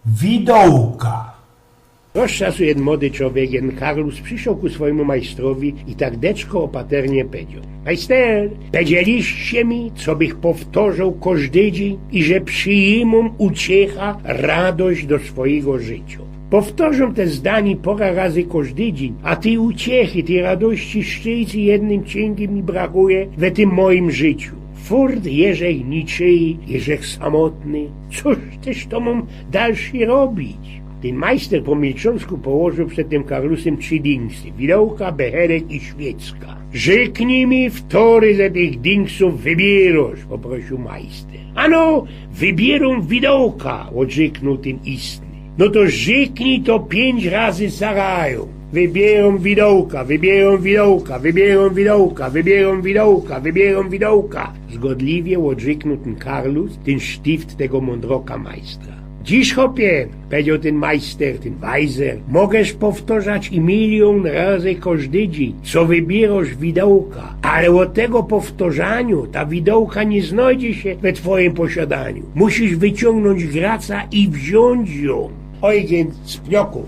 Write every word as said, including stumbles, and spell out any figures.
Widołka. Roz czasu jedyn mody czowiek, jedyn karlus, przyszoł ku swojymu majstrowi i tak deczko opaternie pedzioł: „Majster, pedzeliście mi, co bych powtŏrzoł kożdy dziyń i że przijmōm uciecha, radość do swojigo życiŏ. Powtŏrzōm te zdanie pŏra razy kożdy dziyń, a tyj uciechy, tyj radości, szczynściŏ jednym ciynkiym mi brakuje we tym mojim życiu. Furt jeżech niczyji, jeżech samotny. Cōż tyż to mōm dalszy robić?” Tyn majster po milczōnsku położoł przed tym karlusym trzi dynksy: widołka, beherek i świecka. „Rzyknij mi, ftory ze tych dynksōw wybiyrosz?” poprosył majster. „Ano, wybiyrołbych widołka”, ôdrzyknōł tyn istny. „No to rzyknij to piyńć razy za rajōm: wybiyrołbych widołka, wybiyrołbych widołka, wybiyrołbych widołka, wybiyrołbych widołka, wybiyrołbych widołka”, zgodliwie ôdrzyknōł tyn karlus, tyn sztyft tego mōndroka majstra. „Dziś, chopie”, pedzioł tyn majster, tyn wajzer, „mogesz powtŏrzać i miliōn razy kożdy dziyń, co wybiyrosz widołka, ale ôd tego powtŏrzaniŏ ta widołka niy znojdzie sie we twojim posiadaniu. Musisz wyciōngnōńć graca i wziōńć jōm”. Ojgyn z Pniokōw.